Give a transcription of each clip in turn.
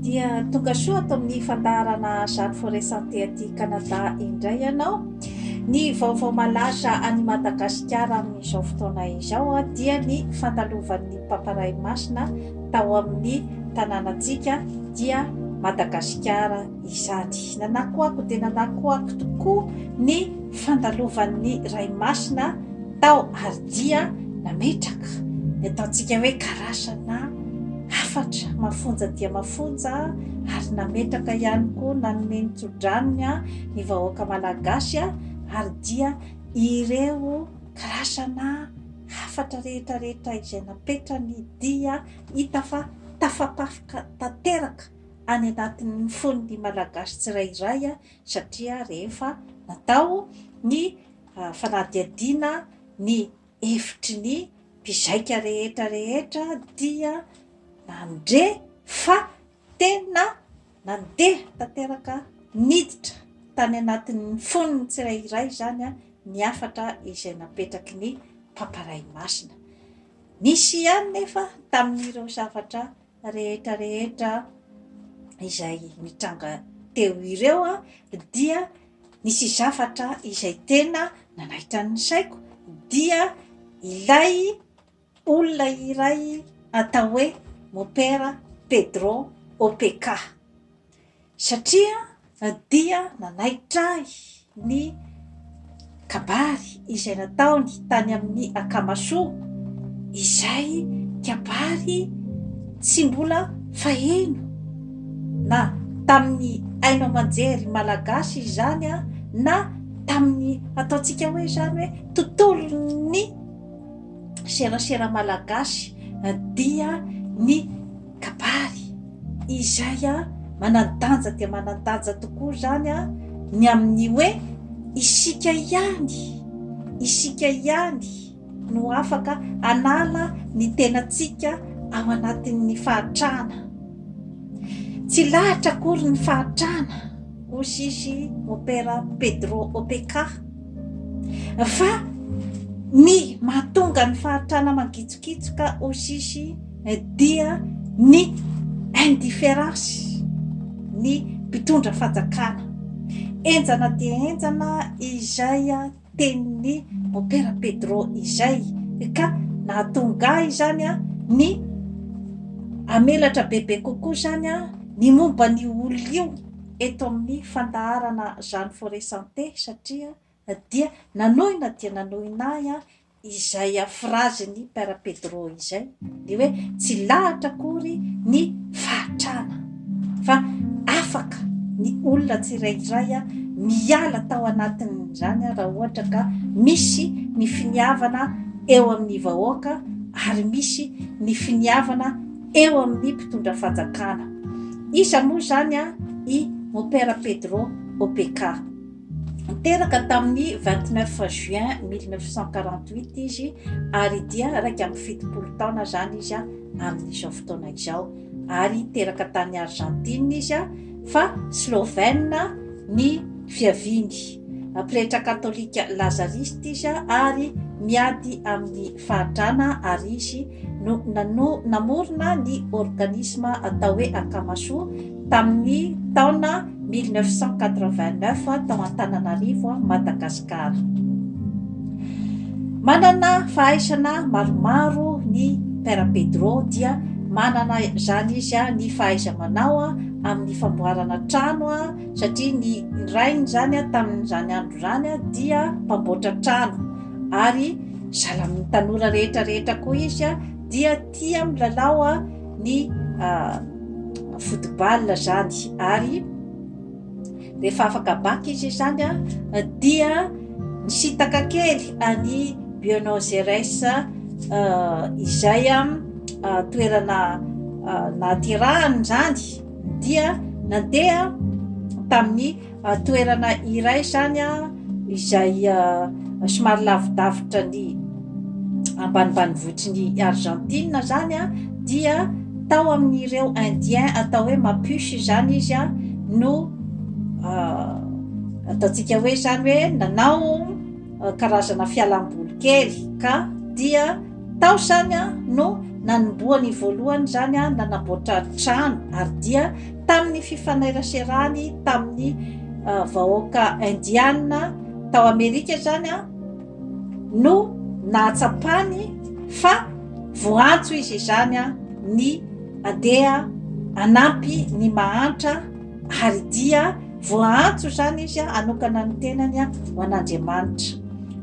Dia tonga soa ato amin'ny fandaharana Jeanne Forêt Santé aty Canada indray ianao. Ny vaovao malaza any Madagasikara amin'izao fotoana izao dia ny fandalovan'ny Papa Ray Masina tao amin'ny tanànantsika dia Madagasikara izany. Nanakoako dia nanakoako tokoa ny fandalovan'ny Ray Masina tao ary dia nametraka ny ataontsika hoe karazana hafatra mafonja dia mafonja ary nametraka ihany koa nanome ny tsodranony ny vahoaka malagasy ary dia ireo karazana hafatra rehetra rehetra izay napetrany dia hita fa tafapafika tanteraka any anatin'ny fon'ny malagasy tsirairay satria rehefa natao ny fanadihadiana ny hevitry ny mpizaika rehetra rehetra dia nandre fa tena nandeha tanteraka niditra tany anatin'ny fon'ny tsirairay izany ny hafatra izay napetraky ny Papa Ray Masina. Nisy ihany nefa tamin'ireo zavatra rehetra rehetra izay nitranga teo ireo dia nisy zavatra izay tena nanaitra ny saiko dia ilay olona iray atao hoe Mopera Pedro Opeka satria dia nanaitra ahy ny kabary izay nataony tany amin'ny Akamasoa, izay kabary tsy mbola faheno na tamin'ny haino aman-jery malagasy izany na tamin'ny ataontsika hoe izany hoe tontolon'ny serasera malagasy dia ny kabary izay manan-danja dia manan-danja tokoa izany ny amin'ny hoe isika ihany, isika ihany no afaka hanala ny tenantsika ao anatin'ny fahatrana. Tsy lahatra akory ny fahatrana, hoy izy Mopera Pedro Opeka, fa ny mahatonga ny fahatrana mangitsokitsoka, hoy izy, dia ny indifférence ny mpitondra fanjakana. Henjana dia henjana izay tenin'ny Mopera Pedro izay ka nahatonga ahy izany ny hamelatra bebe kokoa izany ny momba an'io olona io eto amin'ny fandaharana Jeanne Forêt Santé satria dia nanohina dia nanohina ahy izay frazin'i Père Pedro izay, ny hoe tsy lahatra akory ny fahatrana fa afaka ny olona tsirairay miala tao anatin'izany raha ohatra ka misy ny finiavana eo amin'ny vahoaka ary misy ny finiavana eo amin'ny mpitondra fanjakana. Iza moa izany i Mopera Pedro Opeka? Teraka tamin'ny 29 juin 1948 izy ary dia 71 taona izany izy amin'izao fotoana izao. Ary teraka tany Argentine izy fa Slovène ny fiaviany. Pretra katolika lazariste izy ary miady amin'ny fahatrana ary izy no namorona ny organisma atao hoe Akamasoa tamin'ny taona 1989 tao Antananarivo, Madagasikara. Manana fahaizana maromaro ny Père Pedro dia manana izany izy ny fahaiza-manao amin'ny famboarana trano satria ny rainy izany tamin'izany andro izany dia mpamboatra trano ary sahala amin'ny tanora rehetra rehetra koa izy dia tia milalao ny football izany ary rehefa afaka bac izy izany dia nisintaka kely any Buenos Aires izay toerana nahaterahany izany dia nandeha tamin'ny toerana iray izany izay somary lavidavitra ny ambanimbanivohitry ny Argentine izany dia tao amin'ireo Indien atao hoe Mapuche izany izy no ataontsika hoe izany hoe nanao karazana fialamboly kely ka dia tao izany no nanombohany voalohany izany nanamboatra trano ary dia tamin'ny fifaneraserany tamin'ny vahoaka indiana tao Amerika izany no nahatsapany fa voantso izy izany ny andeha hanampy ny mahantra ary dia voaantso izany izy hanokana ny tenany ho an'Andriamanitra.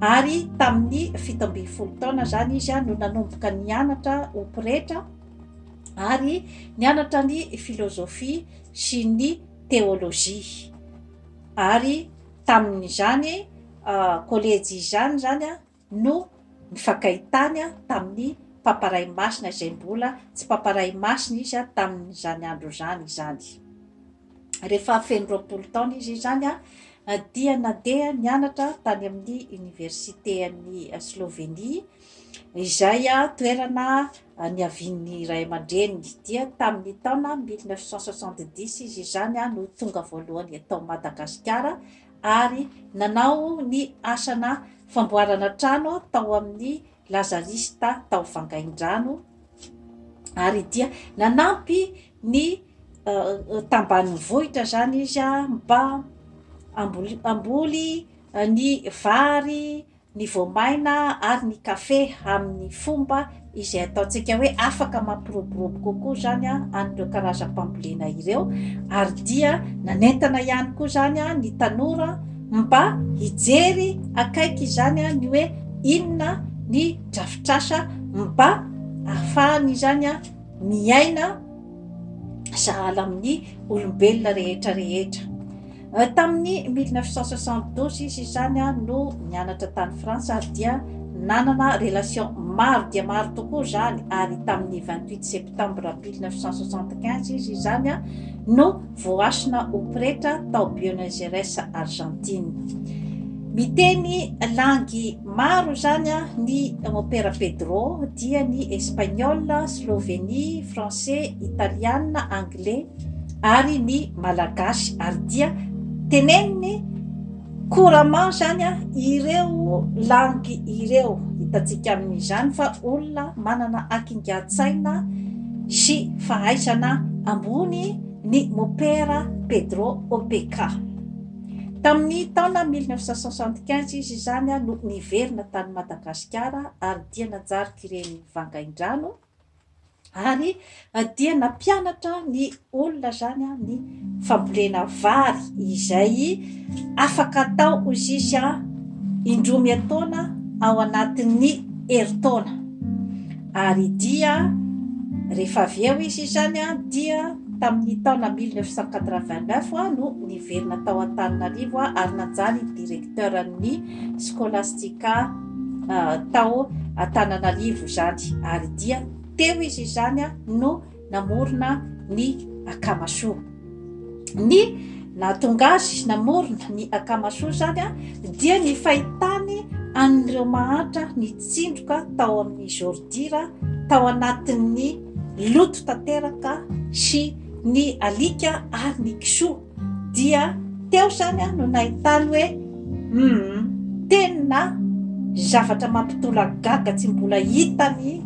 Ary tamin'ny 17 taona izany izy no nanomboka nianatra ho pretra ary nianatra ny filozofia sy ny teolojia. Ary tamin'izany kolejy izany izany no nifankahitany tamin'ny Papa Ray Masina izay mbola tsy Papa Ray Masina izy tamin'izany andro izany izany. Rehefa feno 20 taona izy izany dia nandeha nianatra tany amin'ny Oniversitean'i Slovenia izay toerana niavian'ny ray aman-dreniny. Dia tamin'ny taona 1970 izy izany no tonga voalohany tao Madagasikara ary nanao ny asana famboarana trano tao amin'ny Lazarista tao Vangaindrano ary dia nanampy ny tambanivohitra izany izy mba hamboly ny vary, ny voamaina ary ny kafe amin'ny fomba izay ataontsika hoe afaka mampiroborobo kokoa izany an'ireo karazam-pambolena ireo ary dia nanentana ihany koa izany ny tanora mba hijery akaiky izany ny hoe inona ny drafitrasa mba ahafahany izany miaina sahala amin'ny olombelona rehetra rehetra. Tamin'ny 1972 izy izany no nianatra tany Frantsa ary dia nanana relation maro dia maro tokoa izany ary tamin'ny 28 septembre 1975 izy izany no voasina ho pretra tao Buenos Aires Argentine. Miteny langy maro izany ny Mopera Pedro dia ny Espagnol, Slovenie, Français, Italiana, Anglais ary ny Malagasy ary dia teneniny couramment izany ireo langue ireo. Hitantsika amin'izany fa olona manana hakingan-tsaina sy fahaizana ambony ny Mopera Pedro Opeka. Tamin'ny taona 1975 izy izany no niverina tany Madagasikara ary dia nanjary kiren'ny Vangaindrano ary dia nampianatra ny olona izany ny fambolena vary izay afaka atao hoy izy indroa miataona ao anatin'ny herintaona ary dia rehefa avy eo izy izany dia tamin'ny taona 1989 no niverina tao Antananarivo ary nanjary directeur-n'ny Scholastica tao Antananarivo izany ary dia teo izy izany no namorona ny Akamasoa. Ny nahatonga azy namorona ny Akamasoa izany dia ny fahitany an'ireo mahantra nitsindroka tao amin'ny Jordira tao anatin'ny loto tanteraka sy ny alika ary ny kisoa. Dia teo izany aho no nahitany hoe humm tena zavatra mampitolagaga tsy mbola hitany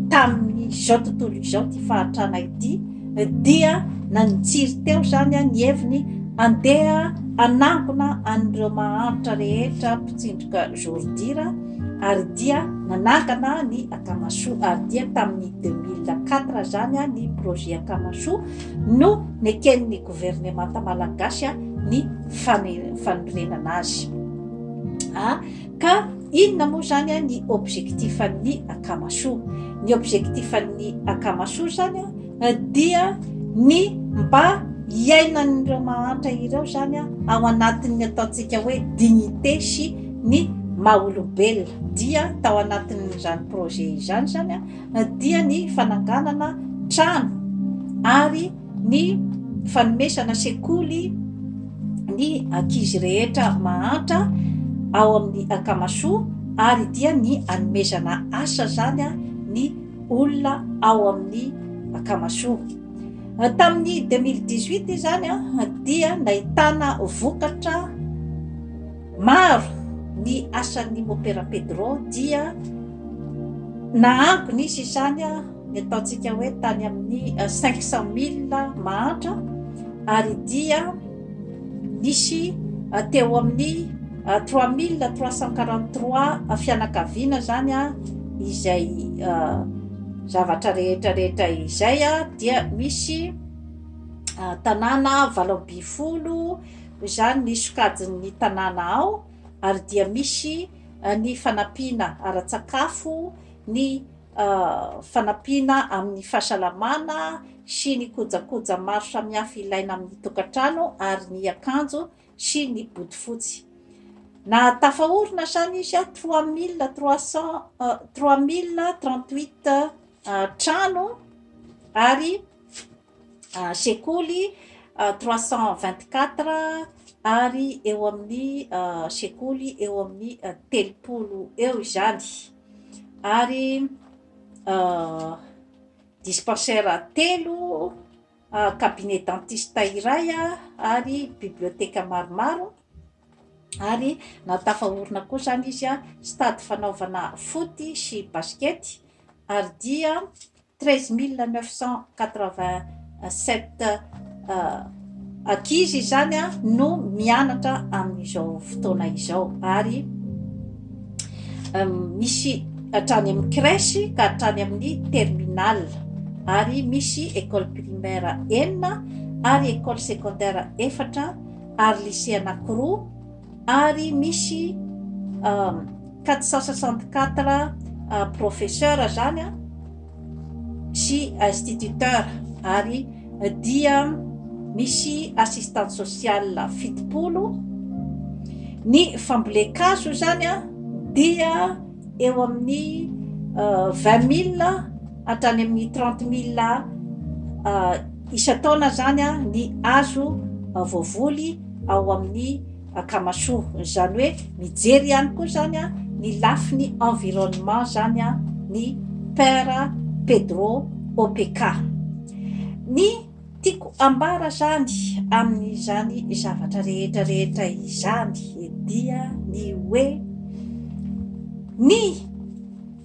tamin'izao tontolo izao ity fahantrana ity, dia nanitsiry teo izany ny heviny andeha hanangona an'ireo mahantra rehetra mpitsindroka jordira ary dia nanangana ny Akamasoa ary dia tamin'ny 2004 izany ny projet Akamasoa no neken'ny governemanta malagasy ny fanorenana azy. Ka inona moa izany ny objectif-n'ny Akamasoa? Ny objectif-n'ny Akamasoa izany dia ny mba hiainan'ireo mahantra ireo izany ao anatin'ny ataontsika hoe dignité sy ny maha olombelona. Dia tao anatin'izany projet izany izany dia ny fananganana trano ary ny fanomezana sekoly ny ankizy rehetra mahantra ao amin'ny Akamasoa ary dia ny anomezana asa izany ny olona ao amin'ny Akamasoa. Tamin'ny 2018 izany dia nahitana vokatra Maro ny asan'ny Mopera Pedro dia nahangona izy izany. ny ataontsika hoe tany amin'ny 500 000 mahantra, ary dia nisy teo amin'ny 3343 fianakaviana izany izay zavatra rehetra rehetra izay dia misy tanàna 18 izany ny sokajin'ny tanàna ao, ary dia misy ny fanampiana ara-tsakafo, ny fanampiana amin'ny fahasalamana sy ny kojakoja maro samihafa ilaina amin'ny tokantrano ary ny akanjo sy ny bodofotsy. Nahatafaorina izany izy 3300, 3038 trano ary sekoly 324 ary eo amin'ny sekoly eo amin'ny 30 eo izany ary dispensaire telo, cabinet dentiste iray ary bibliothèque maromaro ary nahatafaorina koa izany izy stade fanaovana foot sy basket ary dia 13 987 ankizy izany no mianatra amin'izao fotoana izao, ary misy hatrany amin'ny crèche ka hatrany amin'ny terminale, ary misy école primaire enina ary école secondaire efatra ary lycée anankiroa, ary misy 464 professeur zany sy instituteur, ary dia misy assistante sociale 70. Ny fambolen-kazo zany dia eo amin'ny 20 000 hatrany amin'ny 30 000 isan-taona zany ny hazo voavoly ao amin'ny Akamasoa. Izany hoe mijery ihany koa zany ny lafiny environnement zany ny Père Pedro OPK. Ny tiako ambara zany amin'izany zavatra rehetra rehetra izany dia ny hoe ny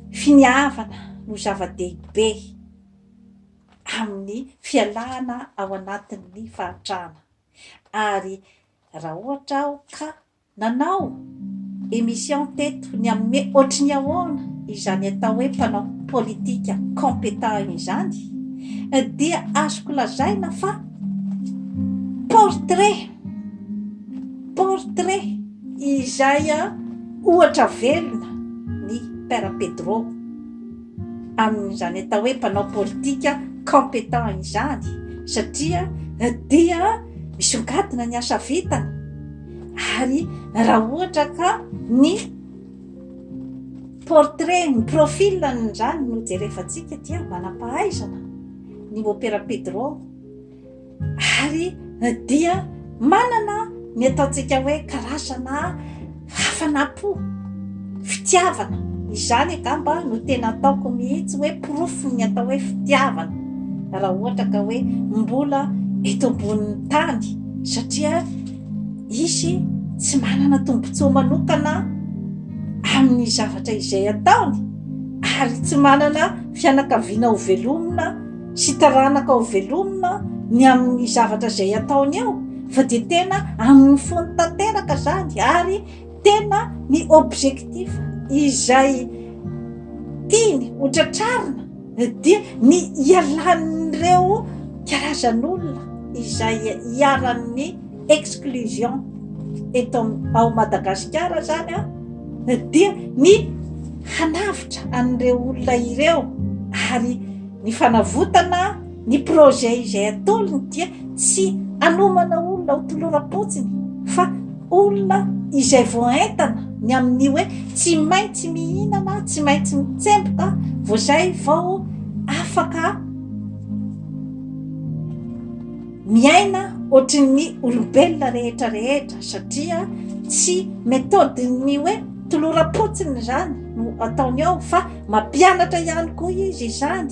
finiavana no zava-dehibe amin'ny fialana ao anatin'ny fahantrana, ary raha ohatra aho ka nanao émission teto ny amin'ny hoe ohatry ny ahoana izany atao hoe mpanao politika compétent izany dia azoko lazaina fa portrait, portrait izay ohatra velona ny Père Pedro amin'izany atao hoe mpanao politika compétent izany, satria dia misongadina ny asa vitany, ary raha ohatra ka ny portrait, ny profil-ny izany no jerevantsika dia manam-pahaizana ny Mopera Pedro, ary dia manana ny ataontsika hoe karazana hafanam-po, fitiavana, izany angamba no tena ataoko mihitsy hoe porofon'ny atao hoe fitiavana raha ohatra ka hoe mbola eto ambonin'ny tany, satria izy tsy manana tombontsoa manokana amin'ny zavatra izay ataony ary tsy manana fianakaviana ho velomina sy taranaka ho velomina ny amin'ny zavatra izay ataony eo, fa dia tena amin'ny fony tanteraka izany ary tena ny objectif izay tiany ho tratrarina dia ny hialan'ireo karazan'olona izay iharan'ny exclusion eto ao Madagasikara izany an, dia ny hanavotra an'ireo olona ireo, ary ny fanavotana ny projet izay atolony dia tsy hanomana olona ho toloram-potsiny fa olona izay voaentana ny amin'ny hoe tsy maintsy mihinana, tsy maintsy mitsemboka vao izay vao afaka miaina ohatrin'ny olombelona rehetra rehetra, satria tsy méthode-n'ny hoe toloram-potsiny izany no ataony ao fa mampianatra ihany koa izy izany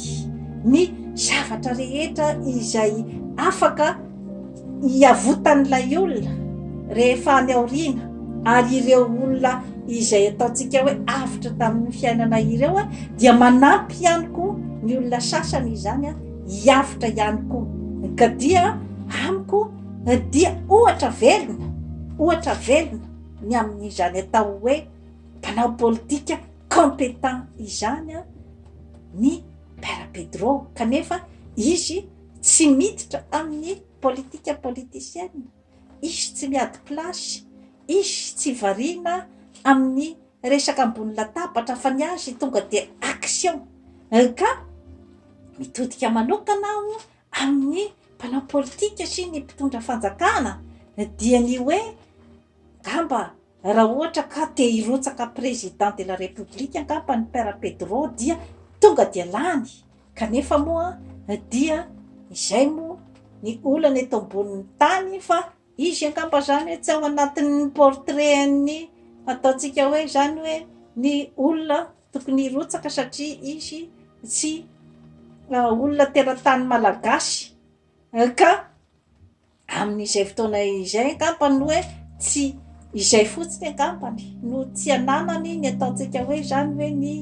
ny zavatra rehetra izay afaka hiavotan'ilay olona rehefa any aoriana, ary ireo olona izay ataontsika hoe avotra tamin'ny fiainana ireo dia manampy ihany koa. ny olona sasany izany hiavotra ihany koa. Ka dia amiko dia ohatra velona, ohatra velona ny amin'izany atao hoe mpanao politika compétent izany ny Père Pedro, kanefa izy tsy miditra amin'ny politika politicienne, izy tsy miady place, izy tsy variana amin'ny resaka ambony latabatra fa ny azy tonga dia action, ka mitodika manokana aho amin'ny mpanao politika sy ny mpitondra fanjakana dia ny hoe angamba Raha ohatra ka te hirotsaka président de la république angamba ny père Pedro dia tonga dia lany, kanefa moa dia izay moa ny olana eto ambonin'ny tany fa izy angamba zany hoe tsy ao anatin'ny portrait-n'ny ataontsika hoe zany hoe ny olona tokony hirotsaka satria izy tsy olona teratany malagasy ka Amin'izay fotoana izay angamba no hoe tsy izay fotsiny angambany no tsy ananany ny ataontsika hoe izany hoe ny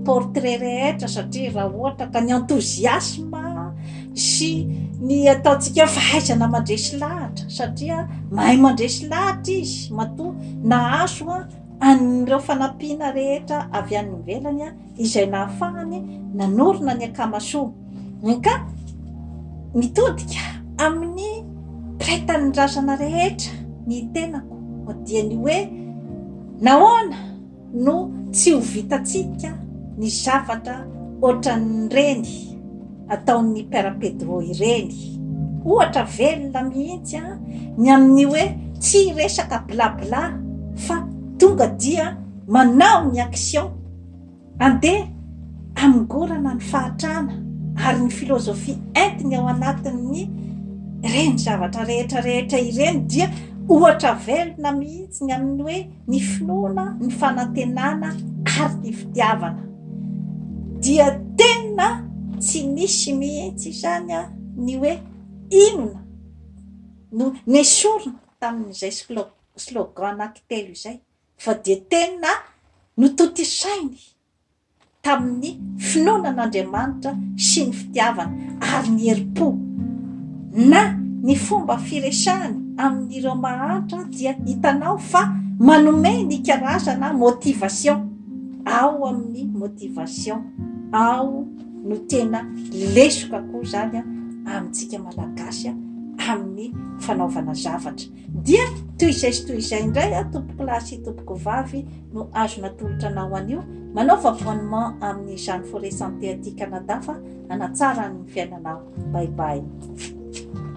portrait rehetra satria raha ohatra ka ny enthousiasme sy ny ataontsika hoe fahaizana mandresy lahatra satria mahay mandresy lahatra izy matoa nahazo an'ireo fanampiana rehetra avy any ivelany izay nahafahany nanorina ny Akamasoa. Ka mitodika amin'ny mpiray tanindrazana rehetra ny tenako dia ny hoe nahoana no tsy ho vitantsika ny zavatra ohatran'ireny ataon'ny Père Pedro ireny. Ohatra velona mihitsy ny amin'ny hoe tsy resaka blabla fa tonga dia manao ny action. Andeha hamongorana ny fahatrana ary ny filozofia entiny ao anatin'ny ireny zavatra rehetra rehetra ireny dia ohatra velona mihitsy ny amin'ny hoe ny finoana, ny fanantenana ary ny fitiavana. Dia tena tsy misy mihitsy izany ny hoe inona no nesorina tamin'izay slogan anankitelo izay. fa dia tena notontosainy tamin'ny finoana an'Andriamanitra sy ny fitiavana ary ny herim-po, na ny fomba firesahany amin'ireo mahantra dia hitanao fa manome ny karazana motivation, ao amin'ny motivation ao no tena lesoka koa izany amintsika Malagasy amin'ny fanaovana zavatra. Dia toy izay sy toy izay indray aho tompokolahy sy tompokovavy no azo natolotra anao anio, manaova abonnement amin'ny Jeanne Forêt Santé aty Canada fa hanatsara ny fiainanao. Bye bye.